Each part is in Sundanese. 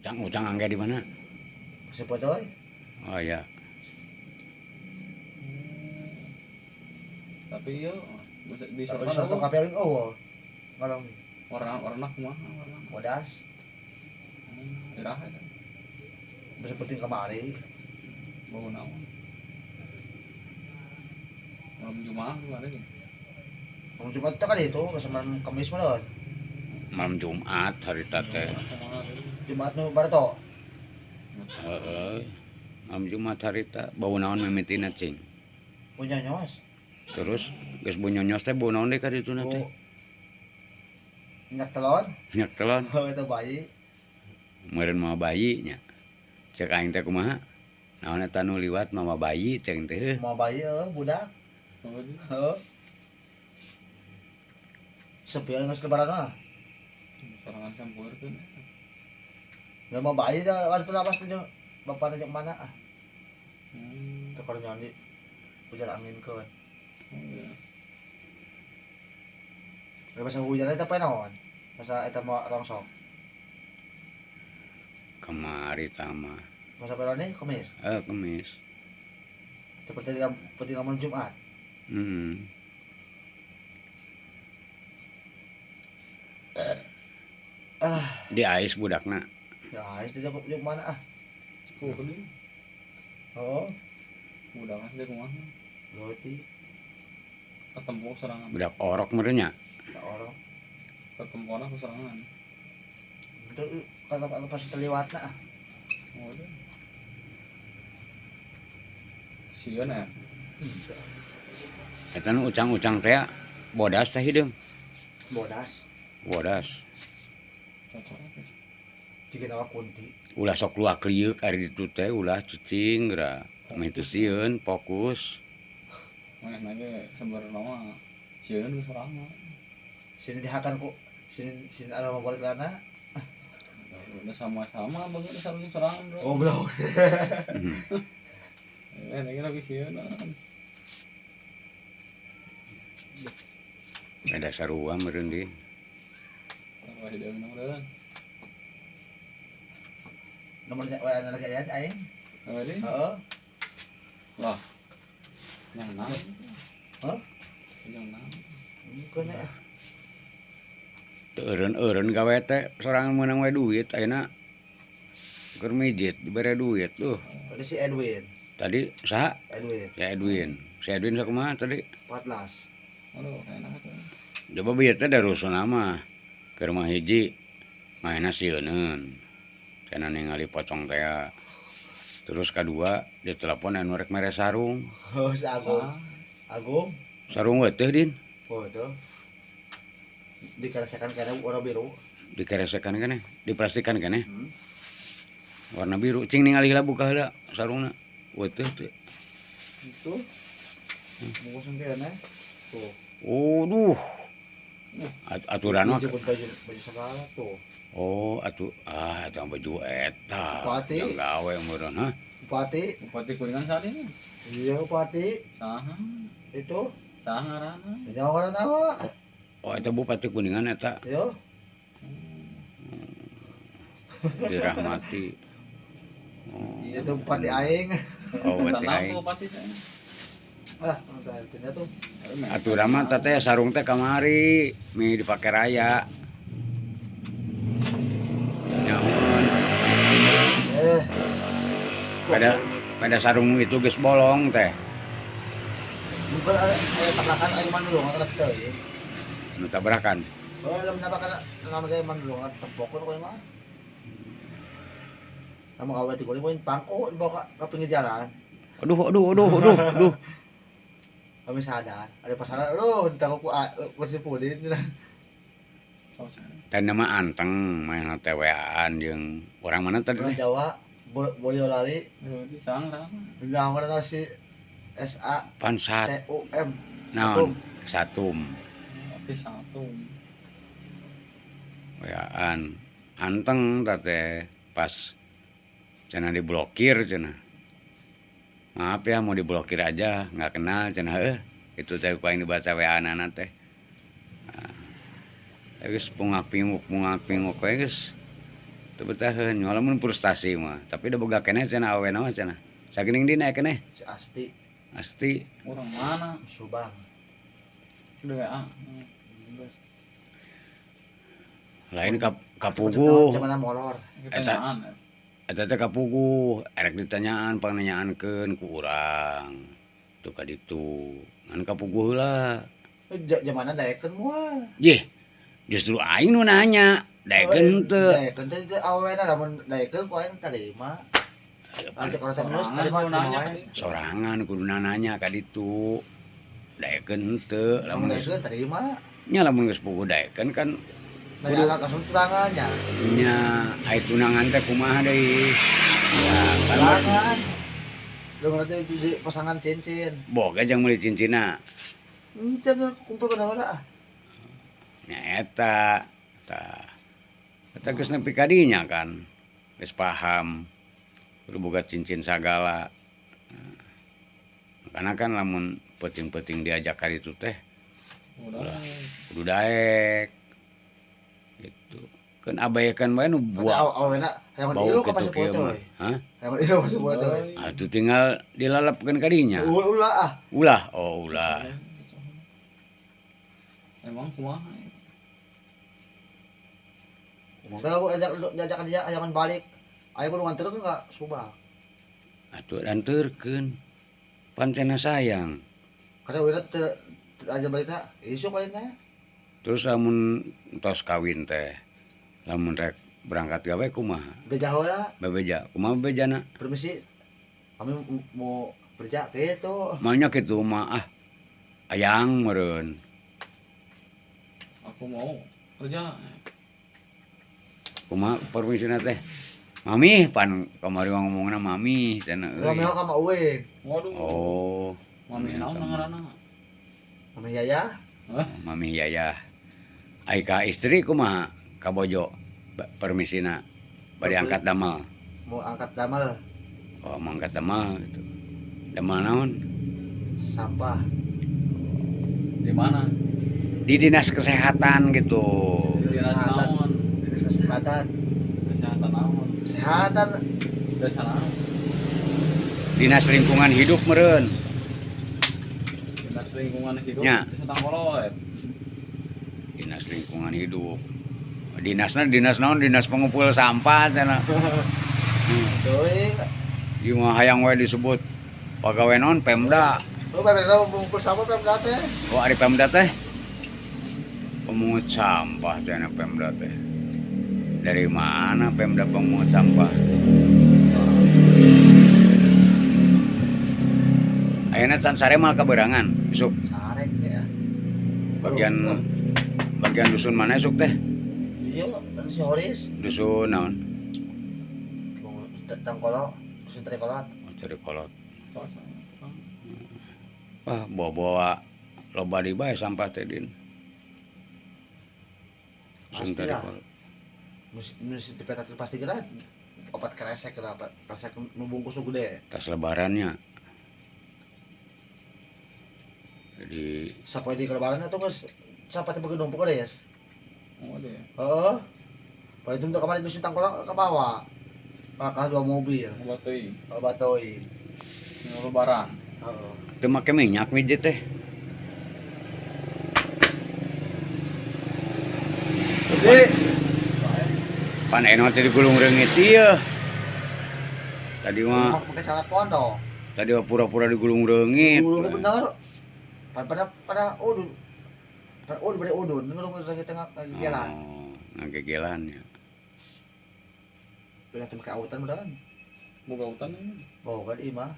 Ucang-ucang angge di mana? Si Pocoy. Oh iya. Tapi yo di sorto kabeh oh. Ngalong. Warna kumaha warna? Bodas. Iraha eta. Bisa penting kamari. Bau naon? Malam Jumat kemarin. Malam Jumat itu kan itu, malam Kamis mah. Malam Jumat hari teh. Jumat nu barto. Heeh. Malam Jumat harita bau naon mimitina cing. Bunyonyos. Terus geus bunyonyos teh bau naon deui ka dituna teh? Minyak telon. Minyak telon. Oh, eta bayi. Meureun mah bayi nya. Cek aing teh kumaha? Naon eta nu liwat mama bayi ceng teh. Mama bayi heuh budak. Heeh. Sepi geus lebaran mah. Sorangan campurkeun. Nggak mau bayi dah, waktu lapas tuh bapak nanya mana ah? Tuh kalau nyondi, hujan angin ke. Iya. Masa hujan itu apa naon? Masa itu mau rongsok? Kemari tama. Masa apa nih? Kemis? Kemis. Seperti seperti lamun Jumat. Di ais budakna. Ya, ais dia jauh mana ah? Oh. Budak asli kumaha? Leutik. Ketemu serangan. Budak orok meureun nya. Budak orok. Ketempona ku serangan. Itu kata pas terliwatna ah. Oh. Sieun ya. Eta nu ucang-ucang teh bodas teh hideung. Bodas. Bodas. Cocok. Jika nawa kunti. Ulah sok luak liuk ari ditu teh ulah cicing geura. Meh teu sieun fokus. Manehna ge sebenarna mah sieun ku sorangan. Sini dihakan ku sini sini anu balik lana. Udah sama-sama begitu sareng sorangan, bro. Goblok. Lagi lagi sieun. Beda sarua meureun di. Sarua hideung meureun. Nomornya WA lagi aya aing. Heeh. Heeh. Lah. Yang naon? Hah? Yang naon? Bukan ya. Teu eureun-eureun gawe teh sorangan meunang we duit ayeuna keur mijit dibere duit tuh. Tadi si Edwin. Tadi saha? Edwin. Si Edwin. Si Edwin sakumaha tadi? 14. Aduh, enak atuh. Coba bieu teh darusna mah keur mah hiji maena sieuneun. Cenah ningali pocong teh. Terus kadua ditelepon anu rek mere sarung. Oh, si Agung. Agung. Sarung we teh, Din. Oh, itu. Dikeresekan kene warna biru. Dikeresekan kene, diplastikan kene. Warna biru. Cing ningali heula buka heula sarungna. Weuh teh. Itu. Bungkusan kene. Tuh. Waduh. Aturan mah baju segala tuh. Oh, atuh ah eta baju eta. Bupati. Yang gawe meureun, hah? Bupati. Bupati Kuningan saat ini. Iya, bupati. Saha? Itu. Saha ngaranna? Nya ngaranna apa? Oh, eta Bupati Kuningan eta. Iya. Dirahmati. Oh. Itu bupati aing. Oh, bupati aing. Bupati teh. Ah, artinya tuh. Aturan mah teh sarung teh kamari, mi dipake raya. Nyamun. Pada sarung itu geus bolong teh. Bukan ada tabrakan aing mah dulu nggak teuing. Nu tabrakan. Oh, lamun tabrakan naon ge mah dulu tepok ku mah. Lamun gawe ti kuling pangko dibawa ka pinggir jalan. Aduh aduh aduh aduh aduh. Kami sadar, ada pasaran, aduh, ditangkap ku kursi pulin. Dan nama anteng, main TWA-an jeung orang mana tadi? Orang Jawa, Boyolali. Di Sangrang. Jangan si S A Pansat. T U M. Naon? Satum. Oke, Satum. WA-an. Anteng teh pas cenah diblokir cenah. Maaf ya mau diblokir aja, nggak kenal cenah itu teh paling dibaca WA nana teh. Nah, geus pungak-pinguk we geus. Teu betaheun lamun frustasi mah, tapi da boga keneh cenah awena mah cenah. Sagening dina keneh. Si Asti. Asti. Urang mana? Subang. Udah WA. Lain kapuguh. Cuman molor. Eta teh kapuguh, erek ditanyaan pangnanyaankeun ku urang. Tuh ka ditu. Ngan kapuguh heula. Jamana daekeun moal. Yeh, justru aing nu nanya. Daekeun teu. Daekeun teh awena lamun daekeun ku aing tarima. Lanceuk urang teh geus tarima wae. Sorangan kudu nanya ka ditu. Daekeun henteu lamun daekeun tarima. Nya lamun geus puguh daekeun kan kudu langsung tunangan nya. Nya ai tunangan teh kumaha deui? Ya kan tunangan. Lamun teh di pasangan cincin. Boga jang meuli cincinna. Henteu kumpulkeun heula ah. Nya eta. Tah. Eta geus nepi ka dinya kan. Geus paham. Kudu boga cincin sagala. Karena kan lamun peuting-peuting diajak ka ditu teh kudu daek. Gitu. Keun abayekan bae nu buah. Awena hayang ilu ka pasir poe teh. Hah? Hayang ilu pasir poe teh. Atuh tinggal dilalepkeun ka dinya. Ulah ah. Ulah, oh ulah. Emang kumaha? Kalau diajak dia ayangan balik. Ayo kudu nganterkeun ka Subang. Atuh anterkeun. Pan cenah sayang. Kata udah teu aja balikna, isuk balikna. Terus lamun tos kawin teh, lamun rek berangkat gawe kumaha? Beja heula. Bebeja, kumaha bejana? Permisi. Kami mau kerja gitu. Maunya kitu mah ah. Ayang meureun. Aku mau kerja. Kumaha permisina teh? Mami pan kamari ngomongna mami cenah euy. Mami ka ma euy. Waduh. Oh, mami naon ngaranna? Mami Yaya. Hah? Mami Yaya. Ai ka istri kumaha? Ka bojo permisina bari angkat damel. Mau angkat damel. Oh, mau angkat damel gitu. Damel naon? Sampah. Di mana? Di dinas kesehatan gitu. Dinas naon? Dinas kesehatan. Kesehatan naon? Kesehatan. Desa naon? Dinas lingkungan hidup meureun. Dinas lingkungan hidup. Nya. Desa Tangkolot. Dinas lingkungan hidup. Dinasna dinas naon? Dinas pengumpul sampah cenah. Teuing. Ieu mah hayang we disebut pagawe naon Pemda. Oh, Pemda pengumpul sampah Pemda teh. Oh, ari Pemda teh. Pemungut sampah cenah Pemda teh. Dari mana Pemda pemungut sampah? Ayeuna can sare mal kaberangan isuk. Sare teh ya. Bagian dusun mana isuk teh? Iya, si Horis. Dusun naon? Tangkolot, dusun Trikolot. Oh, Trikolot. Wah, bawa-bawa loba di bae sampah teh din. Dusun Trikolot. Mesti dipetak pasti kira opat kresek kira kresek membungkus nu gede. Tas lebarannya. Jadi sapoe di lebaran atuh geus sampah teh beuki numpuk deh, ya. Oh, deh. Heeh. Pak itu kemarin dusun Tangkolot ke bawah. Pakah dua mobil. Batoi. Oh, batoi. Lebaran. Heeh. Teu make minyak mijit teh. Gede. Pan eno teh digulung reungit ieu. Tadi mah make telepon toh. Tadi mah pura-pura digulung reungit. Gulungnya bener. Pan pada udun. Pada udun bade udun ngulung lagi tengah gegelan. Oh, ngagegelan ya. Beda teh make autan beneran. Boga autan ini. Boga di imah.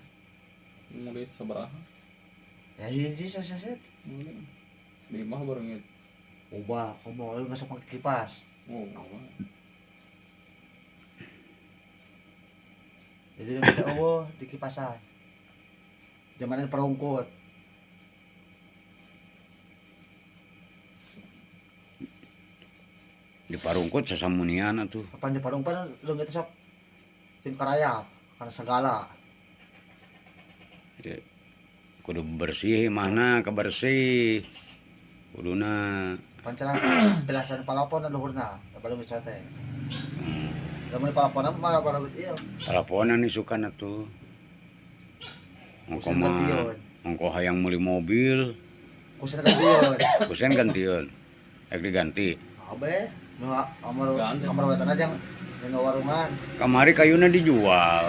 Murid sabaraha? Ya hiji saseset. Di imah bareungit. Ubah, komo geus make kipas. Oh, ubah. Jadi kita eueuh di kipasan. Zamanan perungkut. Di parungkut sasamunian atuh. Kapan di parungkut leungit sok jeung karayap karena segala. Ya, kudu bersih imahna kebersih. Kuduna pancaran belasan palopon luhurna, baleungit teh. Lamun palaponan mah para ieu. Palaponan isukan atuh. Ongko mah ongko hayang meuli mobil. Kusen gantieun. Kusen gantieun. Rek diganti. Abe, nu amar amar wetan aja yang warungan. Kamari kayuna dijual.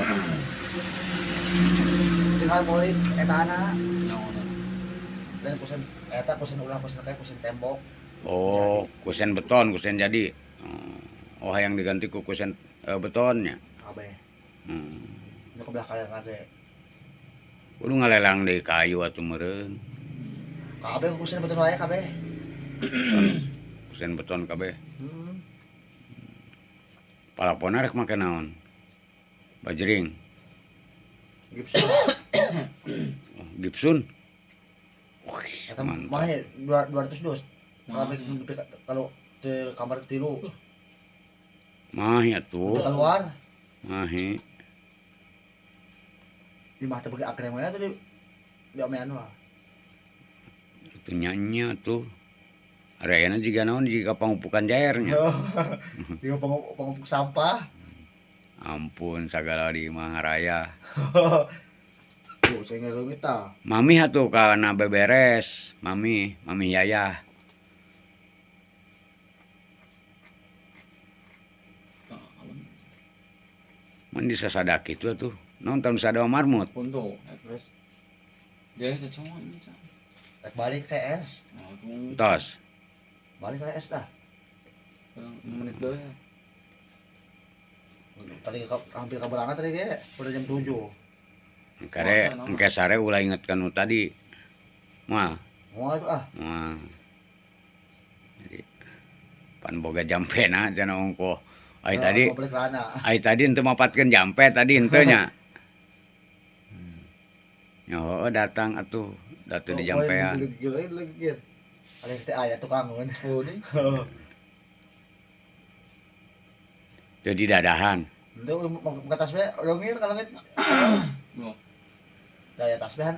Tinggal meuli etana. Dan kusen eta kusen ulah kusen kayak kusen tembok. Oh, jadi. Kusen beton, kusen jadi. Oh, hayang diganti ku kusen betonnya. Abe. Nu ke belah kanan lagi. Kudu ngalelang deui kayu atuh meureun. Kabeh kusen beton wae kabeh. Kusen beton kabeh. Heeh. Palapona rek make naon? Bajring. Gipsun. Oh, gipsun. Eta mah 200 dus. Kalau di kamar tilu. Mah ya tuh. Keluar. Mah. Di mah teh bagi akrem we tadi di omean mah. Itu nyanyi tuh. Areana jiga naon jiga pangupukan jairnya. Jiga pangupuk sampah. Ampun sagala di Maharaya. Tuh saya ngereungit tah. Mami atuh kana beberes, mami, mami yayah. Mun disasada kitu atuh. Nonton sada marmut. Punto. Dia secongan. Rek balik ke es. Tos. Balik ke es dah. Menit deui. Tadi hampir kaberangan tadi ge, udah jam 7. Kare engke sare ulah inget kanu tadi. Moal. Moal itu ah. Moal. Jadi pan boga jampena cenah ongkoh. Ai tadi. Ai tadi henteu mapatkeun jampe tadi henteu nya. Ya heueuh datang atuh, datu di jampean. Ada teh aya tukangun. Oh, deui. Jadi dadahan. Henteu ka tasbih rongir ka leungit. Daya tasbihan.